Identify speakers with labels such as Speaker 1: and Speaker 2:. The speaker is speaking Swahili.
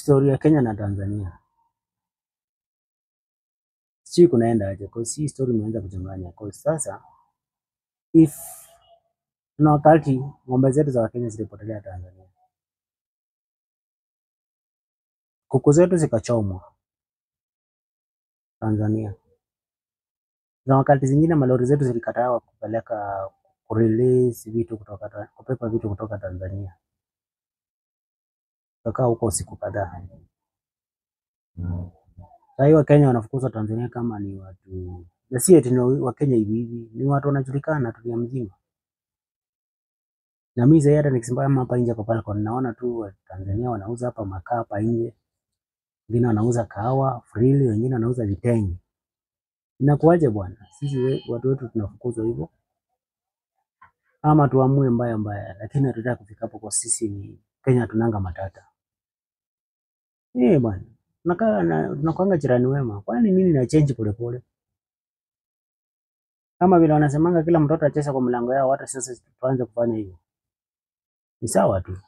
Speaker 1: Story ya Kenya na Tanzania sijui kunaenda aje, cause hii story imeanza kuchanganya. Cause sasa if kuna wakati ng'ombe zetu za Wakenya zilipotelea Tanzania, kuku zetu zikachomwa Tanzania, na wakati zingine malori zetu zilikataa kupeleka kurelease vitu kutoka kupepa vitu kutoka Tanzania, tukakaa huko siku kadhaa. Sasa hiyo Wakenya wanafukuzwa Tanzania kama ni watu, na si eti ni Wakenya hivi hivi, ni watu wanajulikana dunia mzima. Na mimi sasa hata nikisimama hapa nje kwa balcony naona tu Watanzania wanauza hapa makaa hapa nje, wengine wanauza kahawa freely, wengine wanauza vitenge. Inakuwaje bwana? Sisi watu wetu tunafukuzwa hivyo, ama tuamue mbaya mbaya, lakini hatutaki kufika hapo, kwa sisi ni Kenya tunanga matata. Eh bwana, tunakaa na tunakuanga jirani wema. Kwani nini na change polepole? Kama vile wanasemanga kila mtoto acheze kwa mlango yao, hata sasa tuanze kufanya hivyo. Ni sawa tu.